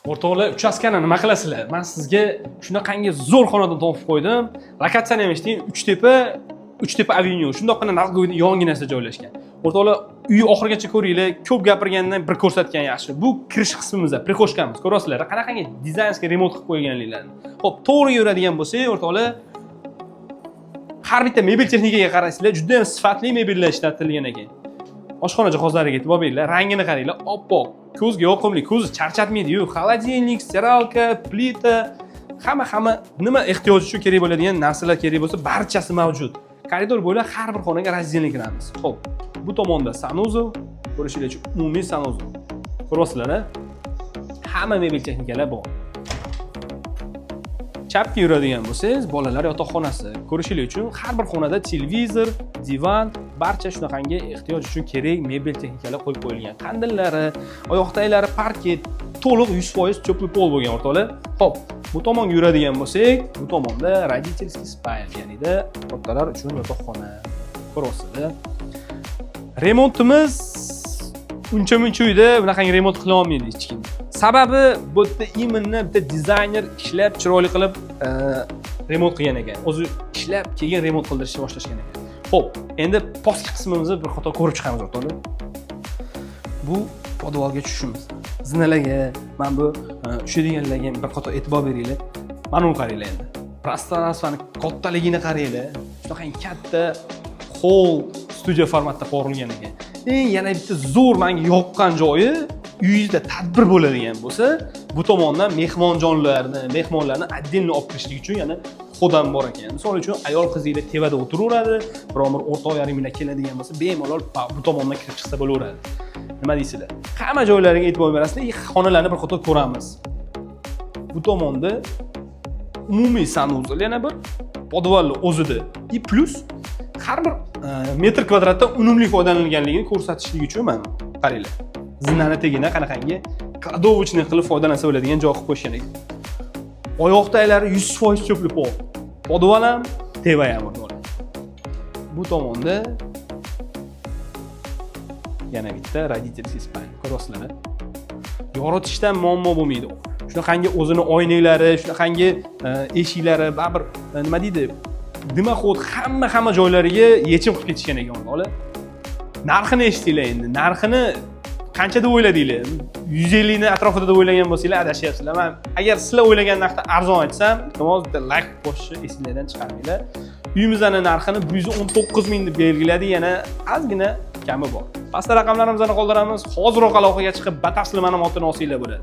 O'rtoqlar, uchastkani nima qilasizlar? Man sizga shunaqangi zo'r xonadon topib qo'ydim. Lokatsiyani ham eshiting: Uchtepa, Uchtepa Avenue, shundoqqina Narx yonginasida joylashgan. O'rtoqlar, uyi oxirigacha ko'ringlar. Ko'p gapirgandan bir ko'rsatgan yaxshi. Bu kirish qismimizda, прихожка miz. Ko'ryapsizlar, qanaqangi дизайнерский remont qilib qo'yganliklarini. Xo'p, to'g'ri yuradigan bo'lsak, o'rtoqlar, har bitta mebel texnikaga qarasanglar, juda ham sifatli mebellar ishlatilgan ekan. Oshxona jihozlariga e'tibor beringlar, rangini qaranglar, oppoq, ko'zga yoqimli, ko'zni charchatmaydi-yu. Холодильник, стиралка, plita, hamma nima ehtiyoj uchun kerak bo'ladigan narsalar kerak bo'lsa, barchasi mavjud. Koridor bo'ylab har bir xonaga раздельно kiramiz. Xo'p, bu tomonda санузел, ko'rishinglar uchun umumiy санузел. Ko'ryapsizlar, a? Hamma mebel texnikalar bor. Chapga yuradigan bo'lsangiz, bolalar yotoqxonasi. Ko'rishinglar uchun har bir xonada televizor, divan, barcha shunaqangi ehtiyoj uchun kerak mebel texnikalar qo'yib qo'yilgan. Qandillari, oyoqtaglari parket, to'liq 100% теплый pol bo'lgan, o'rtoqlar. Xo'p, bu tomonga yuradigan bo'lsak, bu tomonda родительский спальня, ya'nida kattalar uchun yotoqxona. Ko'ryapsizlar. Remontimiz uncha muncha uyda bunaqangi remont qila olmaydi hech kim. Sababi bu yerda именно bitta dizayner ishlab, chiroyli qilib remont qilgan ekan. O'zi ishlab, keyin remont qildirishni boshlashgan ekan. Xo'p, endi pastki qismimizni bir qator ko'rib chiqamiz, o'rtoqlar. Bu подвал ga tushishimiz. Zinalarga, mana bu tushadiganlarga ham bir qator e'tibor beringlar. Mana uni qaranglar endi. Пространство ni kattaligini qaranglar. Shunaqangi katta hol, studiya formatda qurilgan ekan. Eng yana bitta zo'r menga yoqqan joyi, uyingizda tadbir bo'ladigan bo'lsa, bu tomondan mehmonjonlarni, mehmonlarni отдельно olib kirishlik uchun yana вход ham bor ekan. Misol uchun, ayol qizinglar tevada o'tiraveradi, biron bir o'rtoq yarimlar keladigan bo'lsa, bemalol bu tomondan kirib chiqsa bo'laveradi. Nima deysizlar? Hamma joylariga e'tibor berasizlar, xonalarni bir qator ko'ramiz. Bu tomonda umumiy санузел, yana bir подвал ni o'zida и плюс har bir metr kvadratdan unumli foydalanilganligini ko'rsatishlik uchun, mana qaranglar, zinani tagida qanaqangi кладовочный qilib foydalansa bo'ladigan joy qilib qo'yishgan ekan. Oyoq taglari 100% теплый pol, подвал ham, teva ham, o'rtoqlar. Bu tomonda yana bitta родительский спальня. Ko'ryapsizlar, yoritishdan muammo bo'lmaydi. Shunaqangi o'zini oynaklari, shunaqangi eshiklari, baribir nima deydi, дымоход, hamma joylariga yechim qilib ketishgan ekan, o'rtoqlar. Narxini eshitdinglar. Endi narxini qancha deb o'yladinglar? 150 ni atrofida deb o'ylagan bo'lsanglar, adashyapsizlar. Man agar sizlar o'ylagan narxda arzon aytsam, iltimos, bitta layk bosishni esinglardan chiqarmanglar. Uyimizni narxini 119 000 deb belgiladik, yana ozgina kami bor. Pastda raqamlarimizni qoldiramiz, hoziroq aloqaga chiqib, batafsil ma'lumotini olsanglar bo'ladi.